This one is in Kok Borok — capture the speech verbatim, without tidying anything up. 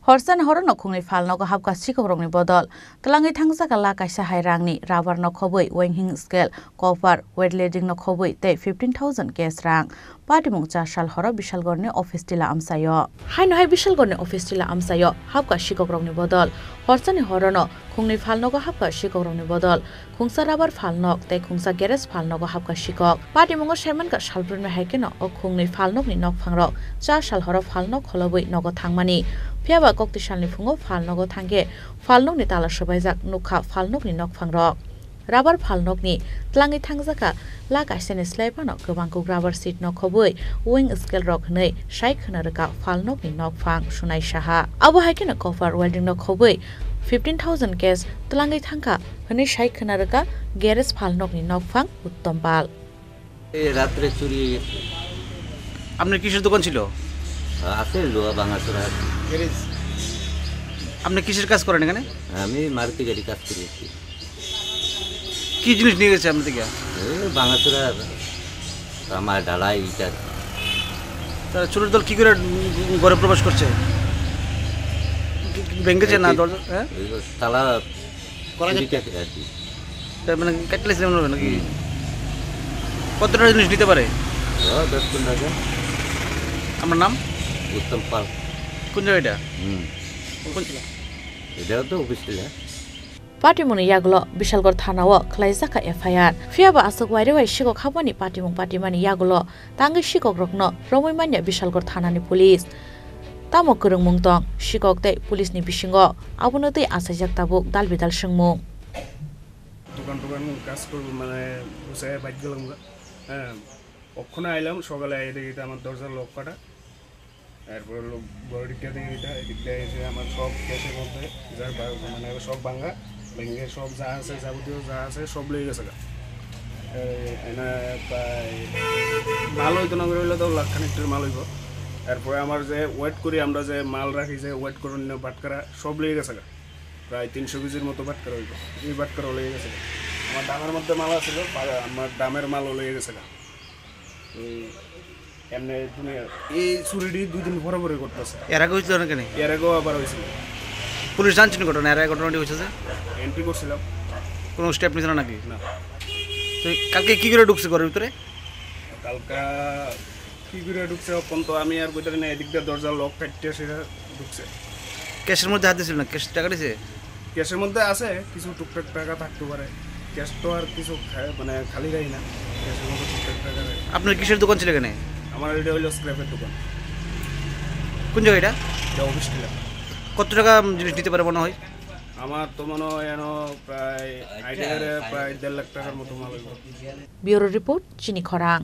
Horsani horono khungni phalnogo hapkha sikokrokni bodol. Twlangwi thangjakha lakh kaisa hai rangni rubber no khobwi, weighing scale, copper, weight leading no khobwi tei fifteen thousand cash rang. Patimung cha sal horo Bishalgarhni office tila amchaio. Haino hai Bishalgarhni office tila amchaio hapkha sikokrokni bodol. Horsani horono khungni phalnogo hapkha sikokrokni bodol. Khungsa rubber phalnok tei khungsa garage phalnogo hapkha sikok. Patimungo saimankha salbrumni hai kheno o khungni phalnokni nokphangrok cha sal horo phalnok kholobwi nogo thangmani. Phiyaba kokti salni phungo phalnogo thangkhe phalnokni tala swbaijak nukha phalnokni nokphangrok. Rubber phalnokni twlangwi thangjakha lakh kaisani slai phano kwbangkuk rubber sheet no khobwi weighing scale rok hwnwi sai khwna rwkha phalnokni nokphang Sunai Saha. Abo hai kheno copper welding no khobwi fifteen thousand cash twlangwi thangkha hwnwi sai khwna rwkha garage phalnokni nokphang Uttom Pal. এই রাত্রে চুরি হয়েছে। আপনার কিসের দোকান ছিল? আছে লোহা ভাঙাচোরা। আপনি কিসের কাজ করেন এখানে? আমি মারুতি গাড়ি কাজ করি আর কি। কি জিনিস নিয়ে গেছে আপনার থেকে? এই ভাঙাচোরা, আমার ঢালাই ইটার। তারা চোরের দল কি করে, উম, ঘরে প্রবেশ করছে? কি, কি ভেঙেছে না এই দরজা? হ্যাঁ? এই তালা করা যায়। চুরিটা আর কি। তার মানে কাটলে সিনেমা হবে নাকি? হুম। কতটা জিনিস নিতে পারে? ও, দশ পনেরো হাজার। আপনার নাম? উত্তম পাল। কোন জায়গা এটা? হুম। কোন? এটাও তো অফিস টিলা। Patimungni yagulo Bishalgarh thanao khwlaijakha F I R. Phiyaba aswk wairwi wai sikok hapmani patimung patimani yagulo tangwi sikokrokno romwi manya Bishalgarh thanani police. Tamo kwrwngmung tong sikok tei police ni bisingo, abono twi achaijak tabuk dal bidal swngmung. দোকান টোকান কাজ করবো, মানে, গুছাইয়া বাইক গেলাম গা। হ্যাঁ, অক্ষণে আইলাম, সকালে আইয়া দেখি তো আমার দরজা লক কাটা। এরপরে লোক বড় দিকটা দিয়ে এটা, এদিক দিয়ে এসে আমার সব ক্যাশের মধ্যে যার বা-, মানে, সব ভাঙা, ভেঙে সব যা আছে, যাবতীয় যা আছে, সব লয়ে গেছে গা। এই, এনে প্রায় মাল হইতো না করে হইলে তো লাখ খানিক টাকার মাল হইব। এরপরে আমার যে ওয়েট করি, আমরা যে মাল রাখি, যে ওয়েট করে নিয়ে বাটকারা, সব লয়ে গেছে গা। প্রায় তিনশো কেজির মতো বাটকারা হইব। এই বাটকারা লয়ে গেছে গা। আমার ডামের মধ্যে মাল আছিল, বা-, আমার ডামের মালও লয়ে গেছে গা। এই এমনি দুনিয়া, এই চুরিটি দুই দিন পরে পরে করতেছে। এর আগে হয়েছিল না কেন? এর আগেও আবার হয়েছিল। পুলিশ জানছেন ঘটনা, এর আগে ঘটনাটি হয়েছে যে? এন্ট্রি করছিলাম। কোনো স্টেপ নিছিল নাকি? না। তো কালকে কি করে ঢুকছে ঘরের ভিতরে? কালকা কি করে ঢুকছে, এখন তো আমি আর কইতে পারি না, এদিক দিয়ে দরজা লক কাটতে সেটা ঢুকছে। ক্যাশের মধ্যে হাত দিছিল না? ক্যাশ টাকা নিছে? ক্যাশের মধ্যে আছে, কিছু টুকটাক টাকা থাকতে পারে। ক্যাশ তো আর কিছু খা-, মানে, খালি রাখি না। ক্যাশের মধ্যে টুকটাক টাকা রাখি। আপনার কিসের দোকান ছিল এখানে? আমার এটা হইলো স্ক্র্যাপের দোকান। কোন জায়গা এটা? এটা অফিস টিলা। কত টাকা জিনিস নিতে পারে মনে হয়? আমার তো মনে হয় এন প্রায় আইডিয়ারে প্রায় দেড় লাখ টাকার মতো মাল হইব। Bureau report, Chini Khorang.